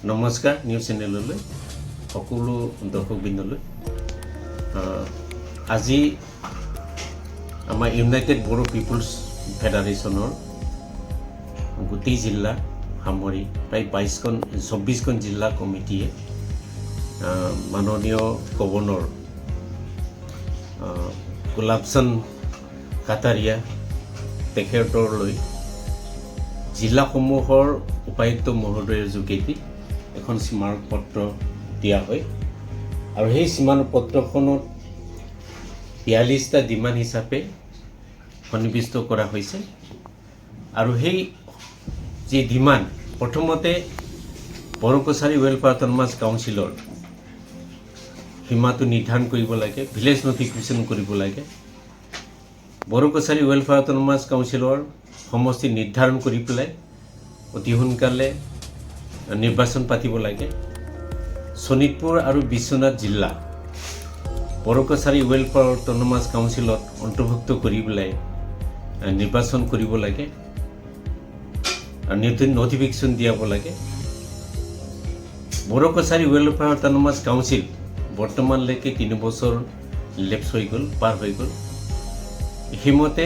নমস্কাৰ, নিউজ চেনেললৈ সকলো দৰ্শকবৃন্দলৈ। আজি আমাৰ ইউনাইটেড বড়ো পিপুলছ ফেডাৰেশ্যনৰ গোটেই জিলা সামৰি প্ৰায় 22খন, 24খন জিলা কমিটিয়ে মাননীয় গভৰ্ণৰ গুলাবচন্দ কাটাৰিয়া তেখেতলৈ জিলাসমূহৰ উপায়ুক্ত মহোদয়ৰ যোগেদি এখন স্মাৰকপত্ৰ দিয়া হয় আৰু সেই স্মাৰকপত্ৰখনত 42টা ডিমাণ্ড হিচাপে সন্নিৱিষ্ট কৰা হৈছে। আৰু সেই যি ডিমাণ্ড, প্ৰথমতে বড়ো কছাৰী ৱেলফেয়াৰ অট'নমাছ কাউন্সিলৰ সীমাটো নিৰ্ধাৰণ কৰিব লাগে, ভিলেজ নটিফিকেশ্যন কৰিব লাগে, বড়ো কছাৰী ৱেলফেয়াৰ অট'নমাছ কাউন্সিলৰ সমষ্টি নিৰ্ধাৰণ কৰি পেলাই অতি সোনকালে নিৰ্বাচন পাতিব লাগে, শোণিতপুৰ আৰু বিশ্বনাথ জিলা বড়ো কছাৰী ৱেলফেয়াৰ অট'নমাছ কাউন্সিলত অন্তৰ্ভুক্ত কৰি পেলাই নিৰ্বাচন কৰিব লাগে আৰু নতুন নটিফিকেশ্যন দিয়াব লাগে। Bodo Kachari welfare autonomous Council বৰ্তমানলৈকে 3 বছৰ লেপছ হৈ গ'ল, পাৰ হৈ গ'ল। সেইমতে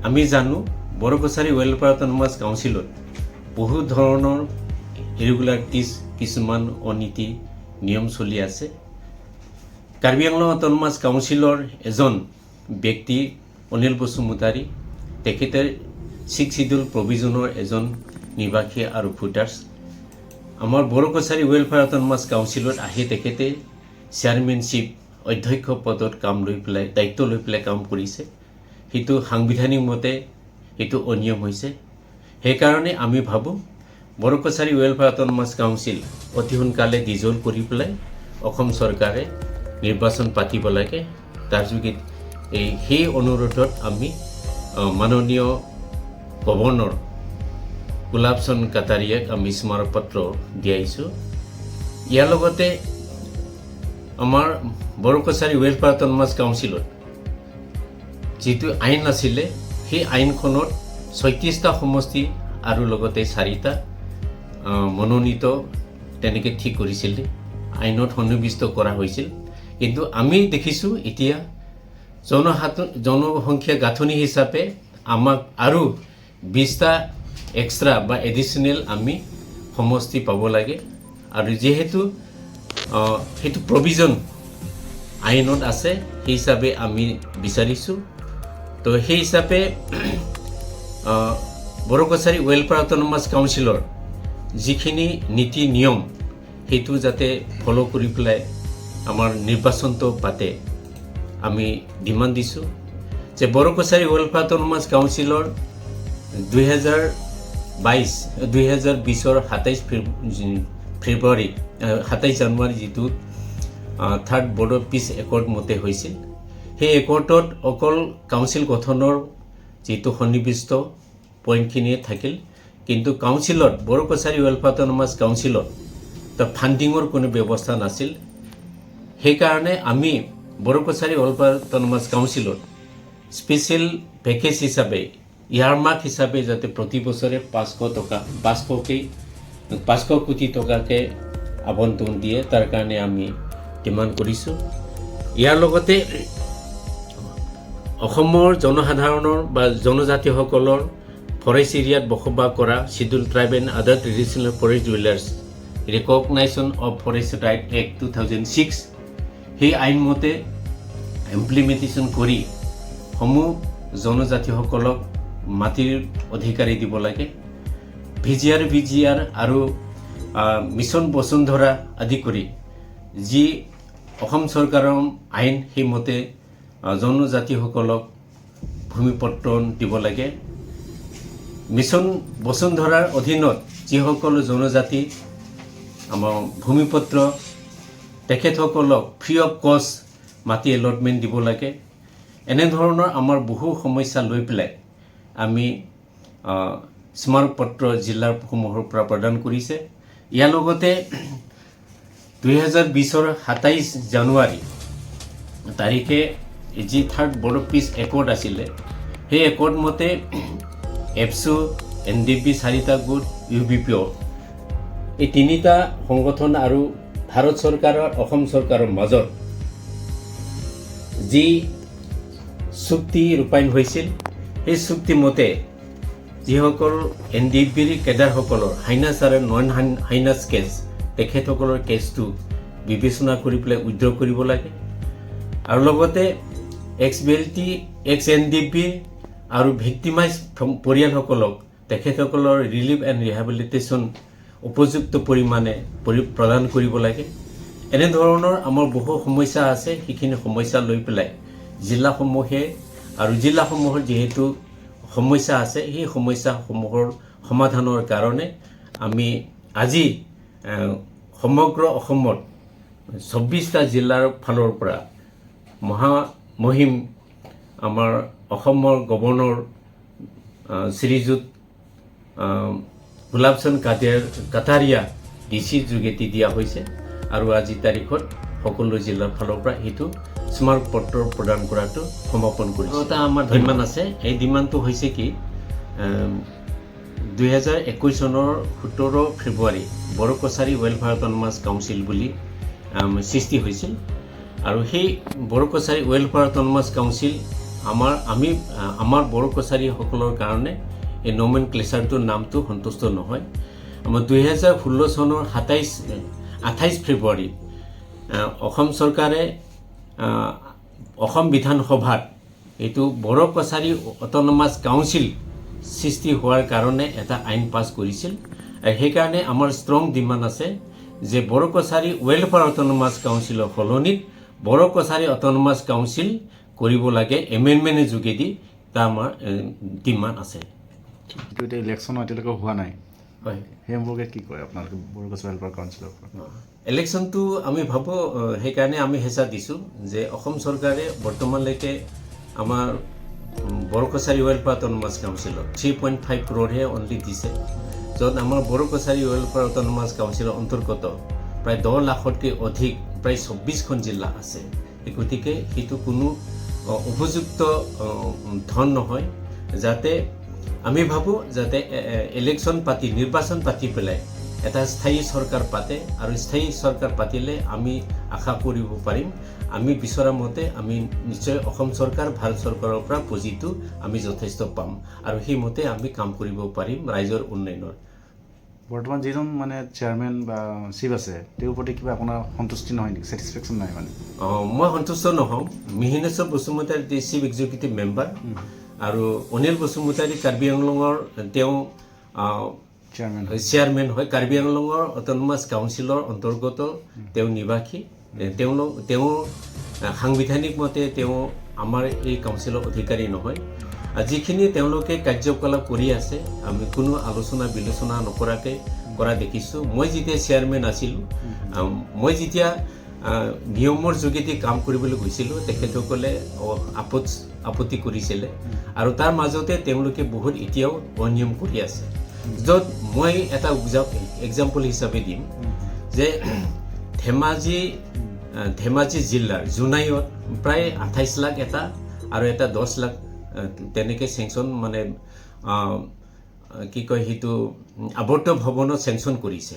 আমি জানো, বড়ো কছাৰী ৱেলফেয়াৰ অট'নমাছ কাউন্সিলত বহু ধৰণৰ ইৰেগুলাৰিটিজ, কিছুমান অনীতি নিয়ম চলি আছে। কাৰ্বি আংলং অট'নমাছ কাউন্সিলৰ এজন ব্যক্তি অনিল বসুমতাৰী, তেখেতে ছিক্স চিডিউল প্ৰভিজনৰ এজন নিবাসী আৰু ভোটাৰ্ছ। আমাৰ বড়ো কছাৰী ৱেলফেয়াৰ অট'নমাছ কাউন্সিলত আহি তেখেতে চেয়াৰমেনশ্বিপ, অধ্যক্ষ পদত কাম লৈ পেলাই, দায়িত্ব লৈ পেলাই কাম কৰিছে। সেইটো সাংবিধানিক মতে সেইটো অনিয়ম হৈছে। সেইকাৰণে আমি ভাবোঁ, Bodo Kachari welfare autonomous Council অতি সোনকালে ডিজল্ভ কৰি পেলাই অসম চৰকাৰে নিৰ্বাচন পাতিব লাগে। তাৰ যোগেদি সেই অনুৰোধত আমি মাননীয় গভৰ্ণৰ গুলাবচন্দ কাটাৰিয়াক আমি স্মাৰকপত্ৰ দিয়াইছোঁ। ইয়াৰ লগতে আমাৰ বড়ো কছাৰী ৱেলফেয়াৰ অট'নমাছ কাউন্সিলত যিটো আইন আছিলে, সেই আইনখনত 36টা সমষ্টি আৰু লগতে চাৰিটা মনোনীত তেনেকৈ ঠিক কৰিছিলে, আইনত সন্নিৱিষ্ট কৰা হৈছিল। কিন্তু আমি দেখিছোঁ, এতিয়া জনসংখ্যা গাঁথনি হিচাপে আমাক আৰু 20টা এক্সট্ৰা বা এডিশ্যনেল আমি সমষ্টি পাব লাগে। আৰু যিহেতু সেইটো প্ৰভিজন আইনত আছে, সেই হিচাপে আমি বিচাৰিছোঁ। তো সেই হিচাপে বড়ো কছাৰী ৱেলফেয়াৰ অট'নমাছ কাউন্সিলৰ যিখিনি নীতি নিয়ম, সেইটো যাতে ফ'ল' কৰি পেলাই আমাৰ নিৰ্বাচনটো পাতে, আমি ডিমাণ্ড দিছোঁ যে বড়ো কছাৰী ৱেলফেয়াৰ অট'নমাছ কাউন্সিলৰ 2022, 2020ৰ 27 ফেব্ৰুৱাৰী, 27 জানুৱাৰী যিটো থাৰ্ড বড়ো পিচ একৰ্ড মতে হৈছিল, সেই একৰ্ডত অকল কাউন্সিল গঠনৰ যিটো সন্নিৱিষ্ট পইণ্টখিনিয়ে থাকিল। কিন্তু কাউন্সিলত, বড়ো কছাৰী ৱেলফেয়াৰ অট'নমাছ কাউন্সিলত ফাণ্ডিঙৰ কোনো ব্যৱস্থা নাছিল। সেইকাৰণে আমি বড়ো কছাৰী ৱেলফেয়াৰ অট'নমাছ কাউন্সিলত স্পেচিয়েল পেকেজ হিচাপে, ইয়াৰমাৰ্ক হিচাপে যাতে প্ৰতি বছৰে 500 টকা, 500 কোটি টকাকৈ আবণ্টন দিয়ে, তাৰ কাৰণে আমি ডিমাণ্ড কৰিছোঁ। ইয়াৰ লগতে অসমৰ জনসাধাৰণৰ বা জনজাতিসকলৰ ফৰেষ্ট এৰিয়াত বসবাস কৰা Schedule Tribe and other traditional forest dwellers Recognition of Forest Right Act 2006, সেই আইনমতে ইমপ্লিমেণ্টেশ্যন কৰি সমূহ জনজাতিসকলক মাটিৰ অধিকাৰী দিব লাগে। ভিজিআৰ, ভিজিআৰ আৰু মিছন বসুন্ধৰা আদি কৰি যি অসম চৰকাৰৰ আইন, সেইমতে জনজাতিসকলক ভূমি পট্টন দিব লাগে। মিছন বসুন্ধৰাৰ অধীনত যিসকল জনজাতি আমাৰ ভূমিপত্ৰ, তেখেতসকলক ফ্ৰী অফ কষ্ট মাটি এলটমেণ্ট দিব লাগে। এনেধৰণৰ আমাৰ বহু সমস্যা লৈ পেলাই আমি স্মাৰকপত্ৰ জিলাসমূহৰ পৰা প্ৰদান কৰিছে। ইয়াৰ লগতে 2020ৰ 27 জানুৱাৰী তাৰিখে যি থাৰ্ড বড়ো পিচ একৰ্ড আছিলে, সেই একৰ্ড মতে এপচু, এন ডি বি চাৰিটা গোট, ইউ বি পি অ' এই তিনিটা সংগঠন আৰু ভাৰত চৰকাৰৰ, অসম চৰকাৰৰ মাজত যি চুক্তি ৰূপায়ণ হৈছিল, সেই চুক্তি মতে যিসকল এনডিএফবিৰ কেডাৰসকলৰ হাইনাছ আৰু নন হাইনাছ কেছ, তেখেতসকলৰ কেছটো বিবেচনা কৰি পেলাই উইড্ৰ কৰিব লাগে আৰু লগতে এক্স বিএলটি, এক্স এনডিএফবি আৰু ভিক্টিমাইজ পৰিয়ালসকলক তেখেতসকলৰ ৰিলিফ এণ্ড ৰিহেবিলিটেশ্যন উপযুক্ত পৰিমাণে প্ৰদান কৰিব লাগে। এনেধৰণৰ আমাৰ বহু সমস্যা আছে। সেইখিনি সমস্যা লৈ পেলাই জিলাসমূহে আৰু জিলাসমূহৰ যিহেতু সমস্যা আছে, সেই সমস্যাসমূহৰ সমাধানৰ কাৰণে আমি আজি সমগ্ৰ অসমত 24টা জিলাৰ ফালৰ পৰা মহামহিম আমাৰ অসমৰ গভৰ্ণৰ শ্ৰীযুত গুলাবচন্দ কাটাৰিয়া ডি চিৰ যোগেদি দিয়া হৈছে আৰু আজিৰ তাৰিখত সকলো জিলাৰ ফালৰ পৰা সেইটো স্মাৰকপত্ৰ প্ৰদান কৰাটো সমাপন কৰিছে। এটা আমাৰ ডিমাণ্ড আছে। এই ডিমাণ্ডটো হৈছে কি, 2021 চনৰ 17 February Bodo Kachari welfare autonomous council বুলি সৃষ্টি হৈছিল আৰু সেই Bodo Kachari welfare autonomous council আমাৰ বড়ো কছাৰীসকলৰ কাৰণে এই নমেনক্লেচাৰটোৰ নামটো সন্তুষ্ট নহয়। আমাৰ 2016 চনৰ 28 ফেব্ৰুৱাৰীত অসম চৰকাৰে অসম বিধানসভাত এইটো বড়ো কছাৰী অট'নমাছ কাউন্সিল সৃষ্টি হোৱাৰ কাৰণে এটা আইন পাছ কৰিছিল আৰু সেইকাৰণে আমাৰ ষ্ট্ৰং ডিমাণ্ড আছে যে বড়ো কছাৰী ৱেলফেয়াৰ অট'নমাছ কাউন্সিলৰ সলনিত বড়ো কছাৰী অট'নমাছ কাউন্সিল কৰিব লাগে এমেণ্ডমেণ্টৰ যোগেদি। তাৰ আমাৰ ডিমাণ্ড আছে। কিন্তু এতিয়া ইলেকশ্যনো এতিয়ালৈকে হোৱা নাই। হয়। সেই সম্পৰ্কে কি কয় আপোনালোকে বড়ো কছাৰী ৱেলফেয়াৰ কাউন্সিলৰ পৰা? ইলেকশ্যনটো আমি ভাবোঁ, সেইকাৰণে আমি হেঁচা দিছোঁ যে অসম চৰকাৰে বৰ্তমানলৈকে আমাৰ বড়ো কছাৰী ৱেলফেয়াৰ অট'নমাছ কাউন্সিলত 3.5 ক্ৰ'ৰহে অনলি দিছে, য'ত আমাৰ বড়ো কছাৰী ৱেলফেয়াৰ অট'নমাছ কাউন্সিলৰ অন্তৰ্গত প্ৰায় 10 লাখতকৈ অধিক প্ৰায় 24খন জিলা আছে। এই গতিকে সেইটো কোনো উপযুক্ত ধন নহয়। যাতে আমি ভাবোঁ যাতে ইলেকশ্যন পাতি, নিৰ্বাচন পাতি পেলাই এটা স্থায়ী চৰকাৰ পাতে আৰু স্থায়ী চৰকাৰ পাতিলে আমি আশা কৰিব পাৰিম, আমি বিচৰা মতে আমি নিশ্চয় অসম চৰকাৰ, ভাৰত চৰকাৰৰ পৰা পুঁজিটো আমি যথেষ্ট পাম আৰু সেইমতে আমি কাম কৰিব পাৰিম ৰাইজৰ উন্নয়নৰ। বৰ্তমান যিজন মানে চেয়াৰমেন বা চিফ আছে, তেওঁৰ প্ৰতি কিবা আপোনাৰ সন্তুষ্টি নহয় নেকি? ছেটিছফেকশ্যন নাই মানে? অঁ, মই সন্তুষ্ট নহওঁ। Mihineswar Basumatary chief executive member আৰু অনিল বসুমতাৰী কাৰ্বি আংলঙৰ তেওঁ চেয়াৰমেন। চেয়াৰমেন হয়। কাৰ্বি আংলঙৰ অট'নমাছ কাউন্সিলৰ অন্তৰ্গত তেওঁ নিবাসী। তেওঁ সাংবিধানিক মতে তেওঁ আমাৰ এই কাউন্সিলৰ অধিকাৰী নহয় আৰু যিখিনি তেওঁলোকে কাৰ্যকলাপ কৰি আছে, আমি কোনো আলোচনা বিলোচনা নকৰাকৈ কৰা দেখিছোঁ। মই যেতিয়া চেয়াৰমেন আছিলোঁ, মই যেতিয়া নিয়মৰ যোগেদি কাম কৰিবলৈ গৈছিলোঁ, তেখেতসকলে আপত্তি কৰিছিলে আৰু তাৰ মাজতে তেওঁলোকে বহুত এতিয়াও অনিয়ম কৰি আছে, য'ত মই এটা এক্সাম্পল হিচাপে দিম যে ধেমাজি জিলাৰ জোনাইত প্ৰায় 28 লাখ এটা আৰু এটা 10 লাখ তেনেকৈ চেংচন মানে কি কয় সেইটো আৱৰ্ত ভৱনত চেংচন কৰিছে।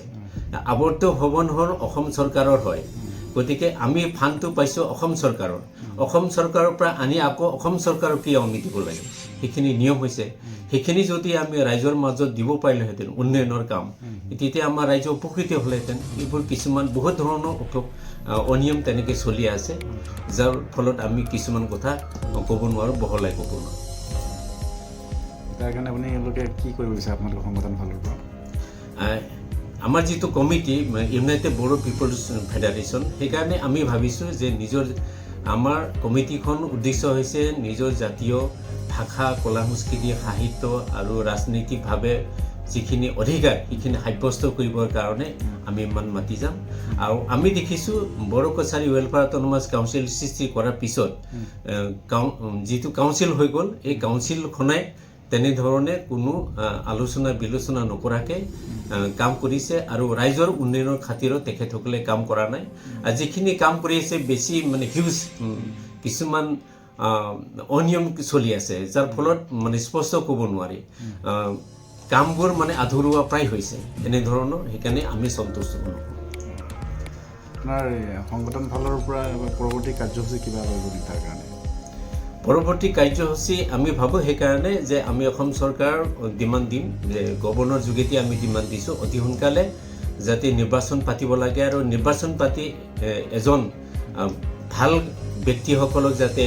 আৱৰ্ত ভৱন হ'ল অসম চৰকাৰৰ হয়। গতিকে আমি ফাণ্ডটো পাইছোঁ অসম চৰকাৰৰ। অসম চৰকাৰৰ পৰা আনি আকৌ অসম চৰকাৰক কিয় আমি দিব লাগে? সেইখিনি নিয়ম হৈছে। সেইখিনি যদি আমি ৰাইজৰ মাজত দিব পাৰিলোহেঁতেন উন্নয়নৰ কাম, তেতিয়া আমাৰ ৰাইজ উপকৃত হ'লহেঁতেন। এইবোৰ কিছুমান বহুত ধৰণৰ অনিয়ম তেনেকৈ চলি আছে, যাৰ ফলত আমি কিছুমান কথা ক'ব নোৱাৰোঁ, বহলাই ক'ব নোৱাৰোঁ। তাৰ কাৰণে আপুনি এওঁলোকে কি কৰিব বিচাৰে আপোনালোকৰ সংগঠন ফালৰ পৰা? আমাৰ যিটো committee, United Bodo Peoples Federation, সেইকাৰণে আমি ভাবিছোঁ যে নিজৰ আমাৰ কমিটিখন উদ্দেশ্য হৈছে নিজৰ জাতীয় ভাষা, কলা, সংস্কৃতি, সাহিত্য আৰু ৰাজনৈতিকভাৱে যিখিনি অধিকাৰ, সেইখিনি সাব্যস্ত কৰিবৰ কাৰণে আমি ইমান মাতি যাম। আৰু আমি দেখিছোঁ Bodo Kachari welfare autonomous Council সৃষ্টি কৰাৰ পিছত যিটো কাউন্সিল হৈ গ'ল, এই কাউন্সিলখনে তেনেধৰণে কোনো আলোচনা বিলোচনা নকৰাকৈ কাম কৰিছে আৰু ৰাইজৰ উন্নয়নৰ খাতিৰত তেখেতসকলে কাম কৰা নাই আৰু যিখিনি কাম কৰি আছে, বেছি মানে হিউজ কিছুমান অনিয়ম চলি আছে, যাৰ ফলত মানে স্পষ্ট ক'ব নোৱাৰি। কামবোৰ মানে আধৰুৱা প্ৰায় হৈছে এনেধৰণৰ। সেইকাৰণে আমি সন্তুষ্ট নহওঁ। আপোনাৰ এই সংগঠন ফালৰ পৰা পৰৱৰ্তী কাৰ্যসূচী কিবা ল'ব নেকি তাৰ কাৰণে? পৰৱৰ্তী কাৰ্যসূচী আমি ভাবোঁ সেইকাৰণে যে আমি অসম চৰকাৰৰ ডিমাণ্ড দিম যে গভৰ্ণৰ যোগেদি আমি ডিমাণ্ড দিছোঁ, অতি সোনকালে যাতে নিৰ্বাচন পাতিব লাগে আৰু নিৰ্বাচন পাতি এজন ভাল ব্যক্তিসকলক যাতে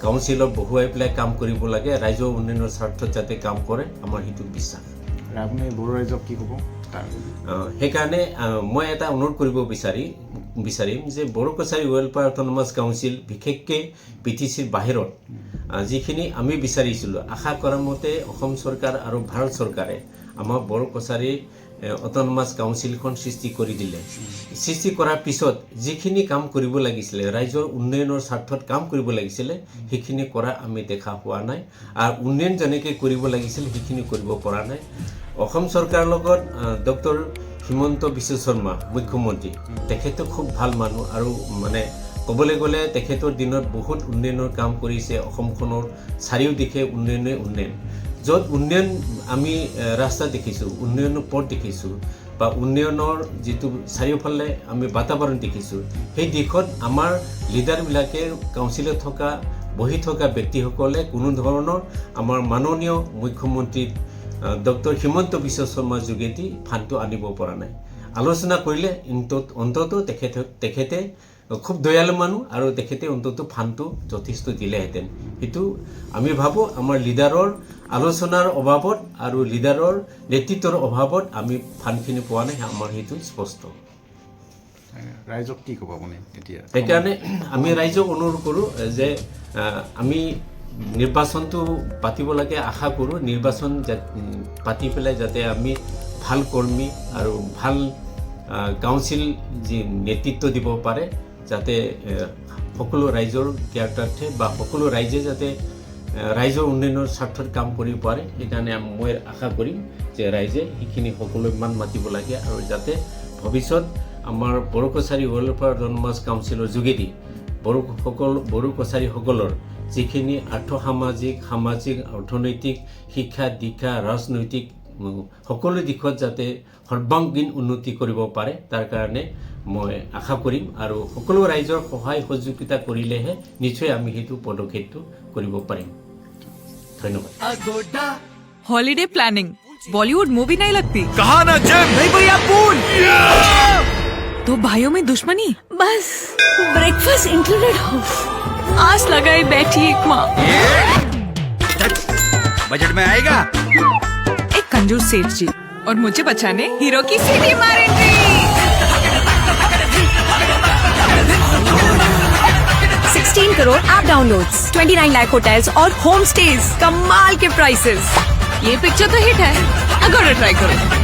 কাউন্সিলত বহুৱাই পেলাই কাম কৰিব লাগে, ৰাইজৰ উন্নয়নৰ স্বাৰ্থত যাতে কাম কৰে, আমাৰ সেইটো বিশ্বাস। আৰু আপুনি বড়ো ৰাইজক কি ক'ব তাৰ? সেইকাৰণে মই এটা অনুৰোধ কৰিব বিচাৰিম যে Bodo Kachari welfare autonomous Council, বিশেষকৈ বিটিচিৰ বাহিৰত যিখিনি আমি বিচাৰিছিলোঁ, আশা কৰা মতে অসম চৰকাৰ আৰু ভাৰত চৰকাৰে আমাৰ বড়ো কছাৰী অট'নমাছ কাউন্সিলখন সৃষ্টি কৰি দিলে। সৃষ্টি কৰাৰ পিছত যিখিনি কাম কৰিব লাগিছিলে, ৰাইজৰ উন্নয়নৰ স্বাৰ্থত কাম কৰিব লাগিছিলে, সেইখিনি কৰা আমি দেখা পোৱা নাই আৰু উন্নয়ন যেনেকৈ কৰিব লাগিছিল, সেইখিনি কৰিব পৰা নাই। অসম চৰকাৰৰ লগত ডক্টৰ হিমন্ত বিশ্ব শৰ্মা মুখ্যমন্ত্ৰী, তেখেতো খুব ভাল মানুহ আৰু মানে ক'বলৈ গ'লে তেখেতৰ দিনত বহুত উন্নয়নৰ কাম কৰিছে। অসমখনৰ চাৰিওদিশে উন্নয়নে উন্নয়ন। য'ত উন্নয়ন আমি ৰাস্তা দেখিছোঁ, উন্নয়নৰ পথ দেখিছোঁ বা উন্নয়নৰ যিটো চাৰিওফালে আমি বাতাবৰণ দেখিছোঁ, সেই দিশত আমাৰ লিডাৰবিলাকে, কাউন্সিলত থকা বহি থকা ব্যক্তিসকলে কোনো ধৰণৰ আমাৰ মাননীয় মুখ্যমন্ত্ৰী ডক্টৰ হিমন্ত বিশ্ব শৰ্মাৰ যোগেদি ফাণ্ডটো আনিব পৰা নাই। আলোচনা কৰিলে অন্ততঃ তেখেতে খুব দয়ালু মানুহ আৰু তেখেতে অন্ততঃ ফাণ্ডটো যথেষ্ট দিলেহেঁতেন। সেইটো আমি ভাবোঁ, আমাৰ লিডাৰৰ আলোচনাৰ অভাৱত আৰু লিডাৰৰ নেতৃত্বৰ অভাৱত আমি ফাণ্ডখিনি পোৱা নাই, আমাৰ সেইটো স্পষ্ট। ৰাইজক কি ক'ব আপুনি এতিয়া? সেইকাৰণে আমি ৰাইজক অনুৰোধ কৰোঁ যে আমি নিৰ্বাচনটো পাতিব লাগে। আশা কৰোঁ নিৰ্বাচন পাতি পেলাই যাতে আমি ভাল কৰ্মী আৰু ভাল কাউন্সিল যি নেতৃত্ব দিব পাৰে, যাতে সকলো ৰাইজৰ জ্ঞাতাৰ্থে বা সকলো ৰাইজে যাতে ৰাইজৰ উন্নয়নৰ স্বাৰ্থত কাম কৰিব পাৰে। সেইকাৰণে মই আশা কৰিম যে ৰাইজে সেইখিনি সকলোৱে মান মাতিব লাগে আৰু যাতে ভৱিষ্যত আমাৰ বড়ো কছাৰী ৱেলফেয়াৰ অট'নমাছ কাউন্সিলৰ যোগেদি বড়ো কছাৰীসকলৰ যিখিনি আৰ্থসামাজিক, সামাজিক, অৰ্থনৈতিক, শিক্ষা দীক্ষা, ৰাজনৈতিক সকলো দিশত যাতে সৰ্বাংগীন উন্নতি কৰিব পাৰে, তাৰ কাৰণে মই আশা কৰিম আৰু সকলো ৰাইজৰ সহায় সহযোগিতা কৰিলেহে নিশ্চয় আমি সেইটো পদক্ষেপটো কৰিব পাৰিম। ধন্যবাদ। हॉलिडे प्लानिंग बॉलीवुड मूवी नहीं लगती। कहा ना जिम। नहीं भैया, पूल। दो भाइयों में दुश्मनी। बस ब्रेकफास्ट इंक्लूडेड हो, आस लगाए बैठी एक माँ। बजट में आएगा। एक कंजूस सेठ जी और मुझे बचाने हीरो की सीटी मारेंगे। 16 crore app downloads, 29 lakh hotels और होम स्टेज, कमाल के प्राइसेस। ये पिक्चर तो हिट है, अगोड़ा ट्राई करो।